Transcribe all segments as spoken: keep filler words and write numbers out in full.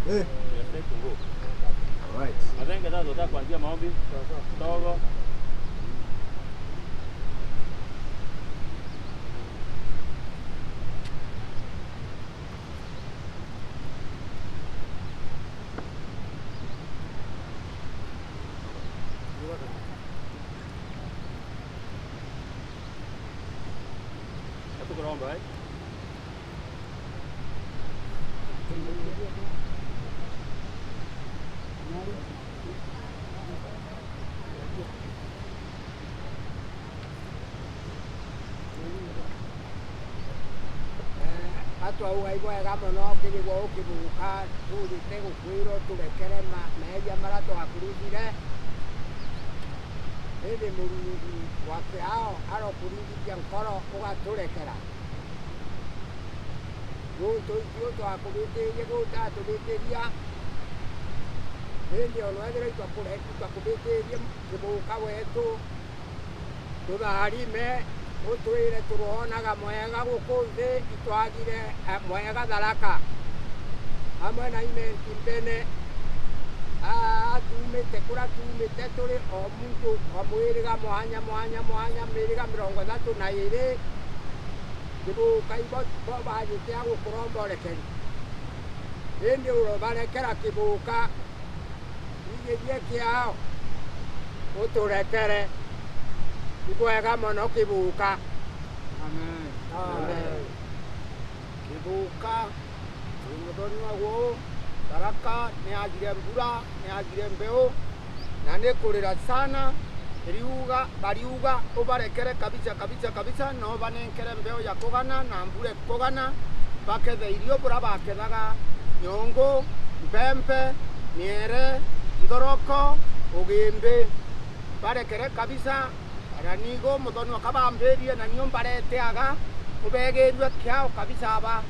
Eh. All right. Mathenge, sasa tutataka kuanzia maombi kidogo. Atukuromba, eh? Eh, atwauga i bwega mono kiri gwo kibuka, turite gukwira oturekere ma-, meeria mara twakurutire. Indi Murungu wa kiao, aro kurithitia nkoro, ugaturekera. Guntu itio twakubeteria, gutatubeteria. Indi ono ethera itwakure-, itwakubeteria kibuka wetu, tutharime, utwire turoonaga mwega guku nthi, itwagire, eh, mwega Tharaka. Amwe na Imenti Mbene, a, tumite kuria tumite turi o muntu o mwiriga mwanya, mwanya, mwanya, miriga mirongo ithatu na iri. Kibuka ibo, bo bathite a gukuromba orekeri. Indi urobarekera kibuka, igerie kiao, uturekere. I bwega mono kibuka. Amen. Amen. Kibuka, turi muthoni wa gwo, Tharaka, niyagire mbura, niyagire mbeu, na nikurira sana, riuga, bariuga, ubarekere kabisa, kabisa, kabisa, na ubanenkere mbeu ya kugana, na mbura e kugana, bakethe irio bura bakethaga, nyongo, mbembe, miere, nthoroko, ugimbi. Barekere kabisa, na nigo muthoni wa kabambirie, na nio mbareteaga, ubegerue kiao kabisa aba.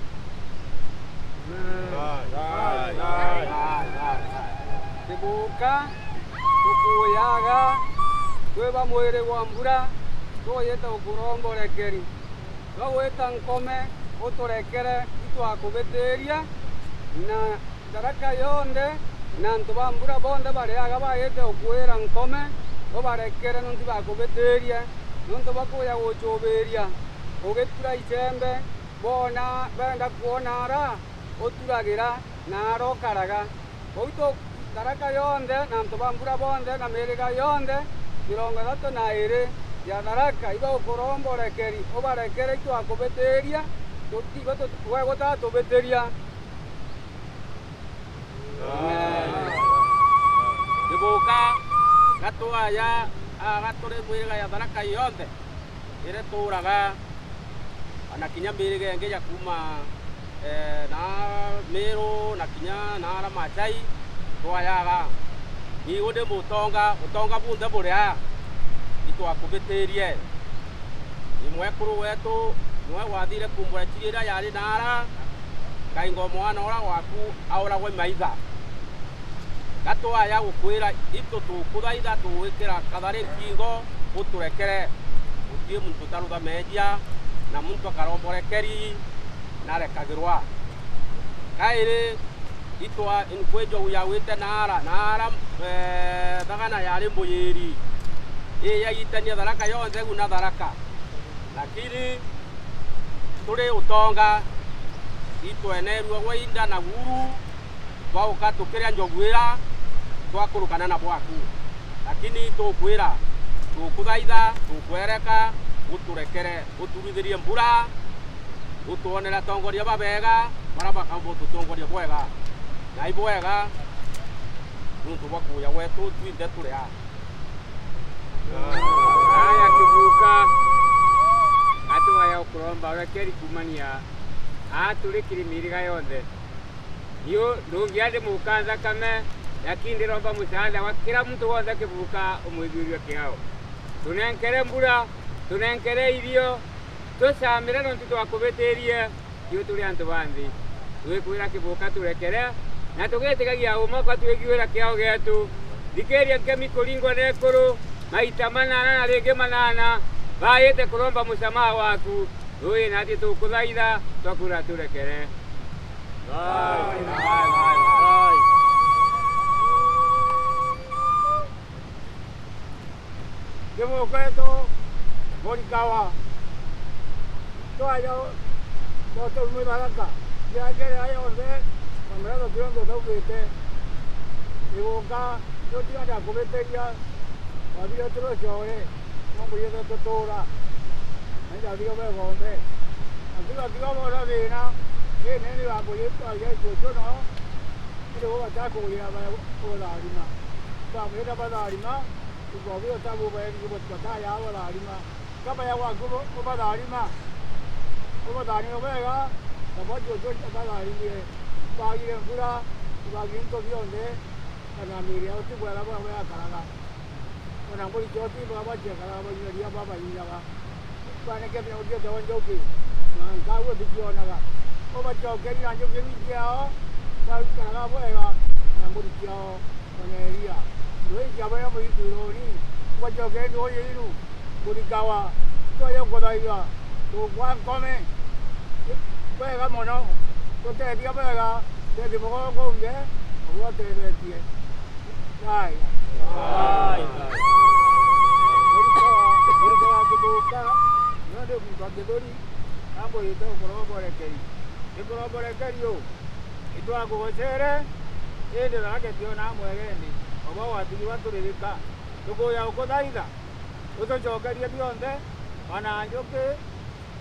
Aye, aye, aye, aye, aye. Kibuka, tukuyaga, tweba mwere wa mbura, toyeta gukuromba orekeri. Gagweta nkome, uturekere, itwakubeteria, na Tharaka yonthe, na antu ba mbura bonthe bare aga bagete gukwira nkome, ubarekere nontu bakubeteria, nontu bakoya gucoberia, ugetura icembe, boona benda kwona ara uturagera, na ara okaraga. Oito Tharaka yonthe, na antu ba mbura bonthe, na miriga yonthe, mirongo ithatu na iri ya Tharaka, iba gukuromba orekeri, ubarekere itwakubeteria, tuti-, iba tut-, we gutatubeteria. Amen. Kibuka, gatwaya, a, gaturi mwiriga ya Tharaka yonthe. Ire turaga, ana kinya miriga enge ya kuma, eh, na Meru, na kinya na ara Machai, twayaga. Igo nde mutonga, utonga bunthe bure a, itwakubeterie. I mwekuru wetu, nwe wathire kumbura chigera yari nara, kainga omwana ora waku, aora gwe maiga. Gatwaya gukwira, ito tukuthaitha tugwikira kathare nkingo, uturekere. Gutie muntu utarutha meeria, na muntu akaromba orekeri, narekagirwa. Kairi, itwa, inkwe njogu yawite nara, nara, eh, thagana yari mbuyiri. Ii yagitania Tharaka yonthe guna Tharaka. Lakini turi utonga, itwenerua gwa inda na guru, twauka tukiria njogu ira, twakurukana na bwaku. Lakini tukwira, tukuthaitha, tukwereka, uturekere, uturithirie mbura, utwonere atongoria babega, bara bakamba ututongoria bwega. Na i bwega, nontu bwa kuya gwetu twinthe turi a. Aya Kibuka, gatwaya gukuromba orekeri kumania a turi kiri miriga yonthe. Nio ndungia ndi muka nthakame, lakini ndiromba musaada gwa kira muntu wonthe Kibuka umwithiurue kiao. Tunenkere mbura, tunenkere irio, tucamire nontu twakubeterie, nio turi antu ba nthi. Twikwira Kibuka turekere, na tugitikagia umwe kwa twigwira kiao gietu. Thikiria nkemi kuringwa na ekuru, maita manana na ringi manana, baite kuromba musamaha waku. Uyu nati tukuthaitha, twakwira turekere. Aye, aye, aye, aye. Kĩboko eto, Morikawa. Toa yao, toa to mwe baraka. Ia kere aio nde, kamera to tiron to tau kete. Kĩboka, to tiron da kobeteria. Wa biro tiro shore. Mo ko yete to tora. Nda biro be gombe. Antiga tiga mo ra bena. E nene wa ko yeto aia to to no. Iro wa ta ko ya ba ko da rima. Ba me da ba da rima. Ko biro ta bo ba ya ko ta ya ba da rima. Ka ba ya wa ko ba da rima. Ko ba da rima ba ya. Ka ba to to ba da rima. Ba ire kura. Ba ire to biro nde. Kana miri au ti bwela ba ba ya karaga. Kana mori choti ba ba je karaga ba iri ba ba iri ba. Ba ne ke te o je te o njoki. Na ka wo ti jo na ga. O ba jo ke ni na njoki ni je o. Ba karaga ba ya. Kana mori jo. Kana iri. Lo i ja ba ya mori tu lo ni. Ba jo ke ni o ye ni. Morikawa, to ya ko da ya, to kwa kome, ko ya mono, ko te dia ba ya, te di mo ko nge, ko te de tie. Ai. Ai. Morikawa, Morikawa Kĩboka, no de ku ba de dori, ambo ito ko ro bo re keri. Ke ko ro bo re keri yo. Ito a ko sere, ende da ke tio na mo ende. Oba wa ti wa to de ka. To ko ya ko da ida. Otocokerie bionthe, bwana njoki,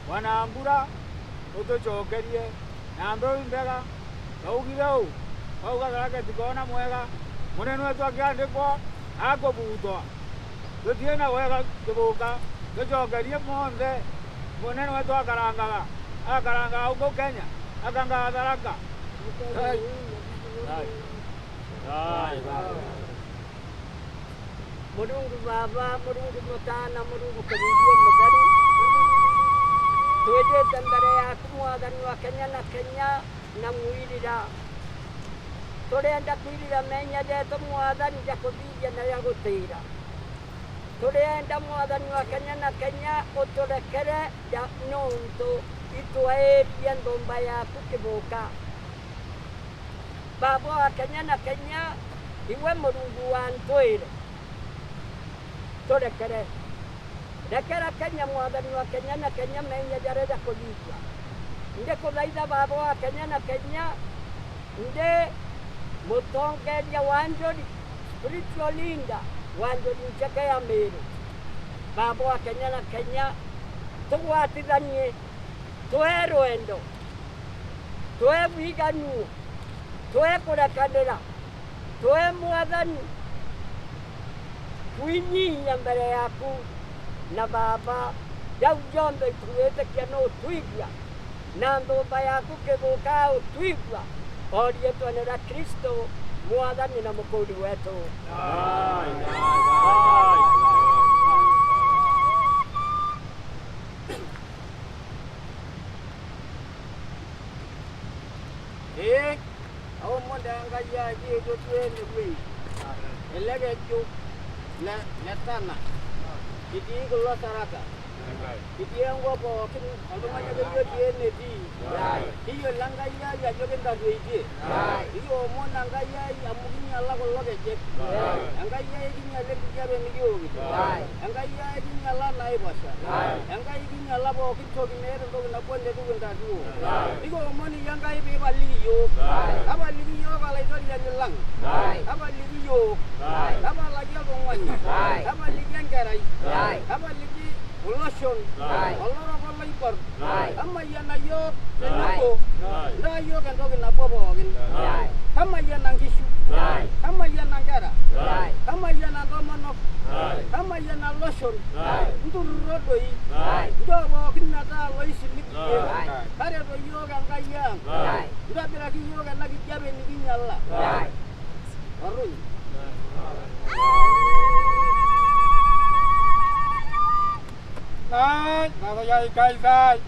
bwana mbura, otocokerie, na mbeu mbega, taugire ou, bauga gake tikona mwega, Munene wetu akiandikwa, akobutoa. Totiena wega Kĩboka, tocokerie monthe, Munene wetu akarangaga, akarangaga uko Kenya, akanga Tharaka. Ai. Ai. Ai. Murungu Baba, Murungu Mũtana, Murungu Ngai Mũtheru. Twĩjĩte mbere yaku mwathani wa Kenya na Kenya na mwirira. Tũrenda kwirira menya yetu mwathani ya kũthithia na ya gũtĩra. Tũrenda mwathani wa Kenya na Kenya ũtũrekere ya nũntu itwaĩrie nthũmba yaku Kĩboka. Baba wa Kenya na Kenya, iwe Murungu wa ntwĩre. Tũrekere. Rekera Kenya, mwathani wa Kenya na Kenya, menya yaria ya kũthithia. Ndi kũthaitha Baba wa Kenya na Kenya, ndi mũtongeria wa njori, spiritual leader wa njori njeke ya Meru. Baba wa Kenya na Kenya, tũgwatithanie. Tũe rwendo, tũe wiganu, tũe kũrekanĩra, tũe mwathani, kwinyiia mbere yaku, na Baba, yau yonthe itwĩtĩkia no ũtwigua, na nthũmba yaku Kĩboka ũtwigua, o rietwa nĩ ria Kristo, mwathani na mũkũri wetu. Amen. Ee, aomon te Enkai ajo ejo twene wei. Ele keju le, le tana. Kitii kulo sarata. Kitii enkop pookin, oltung'ani ake otii enetii. Kiyiolo Enkai ai ajo kintarruoitie. Kiomon Enkai ai amu kinyala kulo kejek. Enkai ai kinyala enkijape nikiokito. Enkai ai kinyala naiposha. Enkai kinyala pookin toki, meeta entoki nabo nikikintarruo. Kiomon iyie Enkai piipaliki iyiook. Tapaliki iyiook Olaitoriani lang. Tapaliki iyiook. Tapalaki oltung'ani. Tapaliki enkerai. Tapaliki Oloshon, olorok oloibor, tamayiana iyiook tenebo, ntaa iyiook entoki nabo pookin. Tamayiana nkishu, tamayiana nkera, tamayiana ntomonok, tamayiana loshon, nturrurro doi, nchoo pookin metaa loisilig iyie. Tareto iyiook Enkai ang', ntobiraki iyiook ena kijape nikinyala. Orroi. Nai, nai, nai, Kaisar.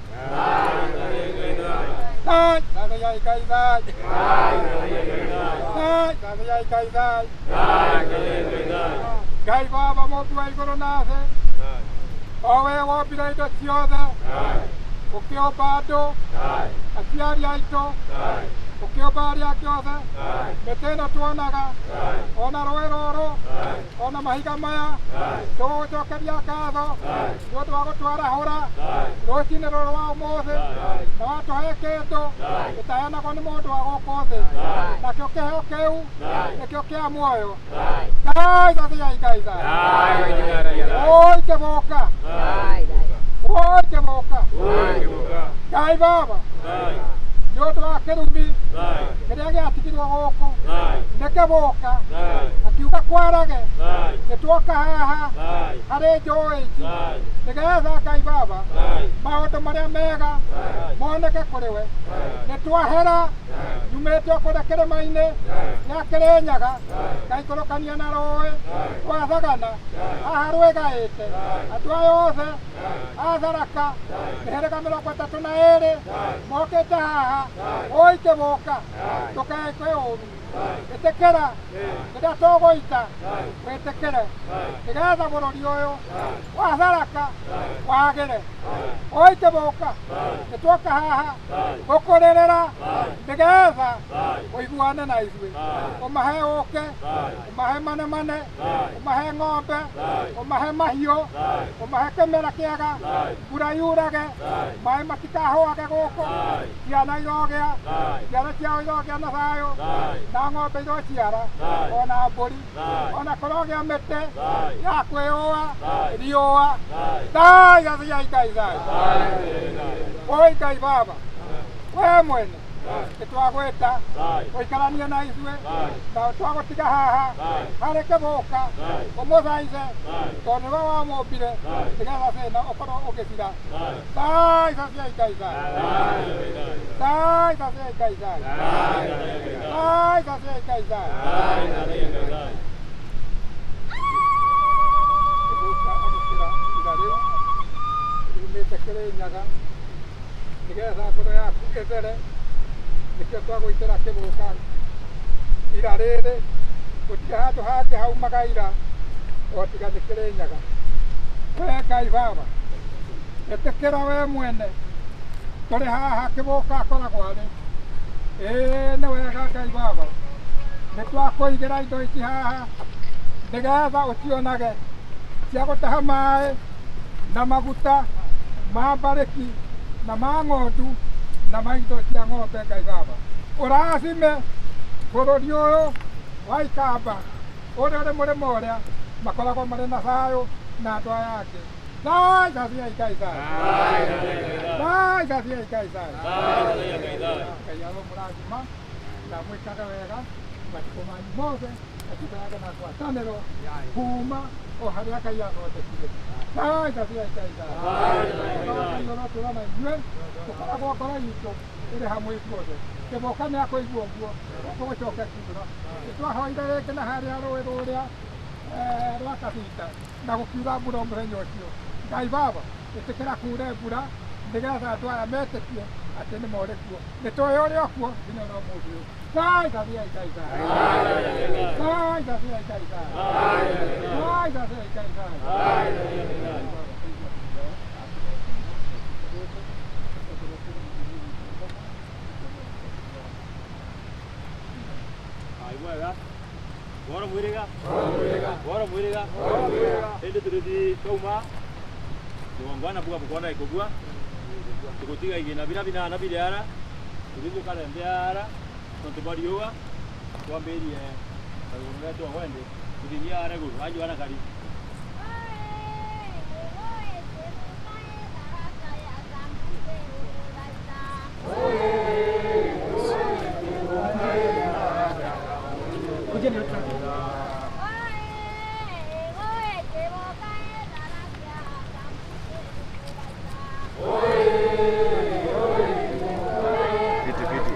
Nai, nai, nai, Kaisar. Nai, nai, nai, Kaisar. Ngai Baba mũtwe wa igũrũ na thĩ. O we wombire indo ciothe. Ũkĩũmba andũ, aciari aitũ, Ũkĩũmba arĩa angĩ othe. Mĩtĩ ĩno tuonaga. O na rũĩ rũrũ. O na mahiga maya. Tũgũgũcokeria ngatho nĩ ũndũ wa gũtwarahũra rũcinĩ rũrũ rwa ũmũthĩ, na watũhe kĩndũ gĩtaheanagwo nĩ mũndũ wa gũkũ thĩ. Nakĩo kĩheo kĩu nĩkĩo kĩa muoyo. Thaai, thathai Ngai thaai. Oi, kĩbũka. Oi, kĩbũka. Ngai Baba, nĩ ũndũ wa kĩrumi kĩrĩa gĩatigirwo gũkũ, nĩ kĩbũka. Akiuga kwarage, nĩ tuoka haha harĩ njũĩ ici, nĩgetha Ngai Baba, maũndũ marĩa mega moneke kũrĩ we. Nĩ twahera nyumĩte o kũrĩa kĩrĩma-inĩ gĩa Kĩrĩnyaga, ngaikũrũkania na rũĩ rwa Thagana, haha rwĩgaĩte. Andũ aya othe a Tharaka, mĩhĩrĩga mĩrongo ĩtatũ na ĩrĩ, mokĩte haha. Oi, kĩbũka, ndũkeke ũru. Ĩtĩkĩra kĩrĩa tũgũita, wĩtĩkĩre, nĩgetha bũrũri ũyũ wa Tharaka wagĩre. Oi, kĩbũka, nĩ tuoka haha gũkũrĩrĩra, nĩgetha ũiguane na ithuĩ. Ũmahe ũkĩ, ũmahe manemane, ũmahe ng'ombe, ũmahe mahiũ, ũmahe kĩmera kĩega, mbura yurage, maĩ matikahũage gũkũ, ciana irogĩa, ciana ciao irogĩa na thayũ, na ng'ombe irociara, o na mbũri, o na kũrogĩa mĩtĩ ya kwĩũa riũa. Thaai, thathai Ngai thaai. Oi Ngai Baba, we mwene nĩ twagwĩta ũikaranie na ithuĩ, na twagũtiga haha harĩ kĩbũka, ũmũthaithe, tondũ nĩwe wamũmbire, nĩgetha thĩna ũkorwo ũgĩthira. Thaai, thathai Ngai thaai. Thaai, thathai Ngai thaai. Thaai, thathai Ngai thaai. Kĩbũka agĩkĩra ira rĩu riumĩte Kĩrĩnyaga, nĩgetha ngoro yaku ĩthere, nĩkĩo twagwĩtĩra kĩbũka ira rĩrĩ, gũtirĩ handũ hangĩ haumaga ira, o tiga nĩ Kĩrĩnyaga. We Ngai Baba, ĩtĩkĩra we mwene, tũrĩ haha kĩbũka akoragwo arĩ. Ĩĩ, nĩ wega Ngai Baba, nĩ twakũigĩra indo ici haha, nĩgetha ũcionage cia gũtaha maĩ, na maguta ma mbarĩki, na ma ng'ondu, na ma indo cia ng'ombe, Ngai Baba. Ũrathime bũrũri ũyũ wa Ikamba, ũrĩa ũrĩ mũrĩmo ũrĩa makoragwo marĩ na thayũ na andũ aya angĩ. Thaai, thathai Ngai thaai. Thaai, thathai Ngai thaai. Ngai aromũrathima, na mwĩkage wega matukũ manyu mothe, na tũgĩage na ngwatanĩro kuuma o harĩa Ngai athondekire. Thaai, thathai Ngai thaai. Ngai arotũũra na inyuĩ, tũkoragwo ngoro iitũ ĩrĩ hamwe ithuothe. Kĩbũka nĩ akũigua ũguo, tũgũcokia kiura. Nĩ twahoire rĩngĩ na harĩa rũĩ rũrĩa, eh, rwa Kathita, na gũkiura mbura o mũthenya ũcio. Ngai Baba, ĩtĩkĩra kuure mbura, nĩgetha andũ aya metĩkie atĩ nĩ morĩ kuo. Nĩ tũĩ ũrĩ o kuo nginya ũmũthĩ ũyũ. Thaai, thathai Ngai thaai. Thaai, thathai Ngai thaai. Thaai, thathai Ngai thaai. Aigua wega. Bworo mwiri iga. Bworo mwiri iga. Ĩndĩ tũrĩ ti twauma. Nĩ wangwana mbuga mũkona ikũgua. Tũgũtiga igĩna bira bina na bire ara. Tũrĩ tũkarembea ara. Nontu bwa riũa. Twambĩrie. Arũgũrũ wetu wa wende. Tũthinyia ara igũrũ. Anyu ana kari. Fiti, fiti.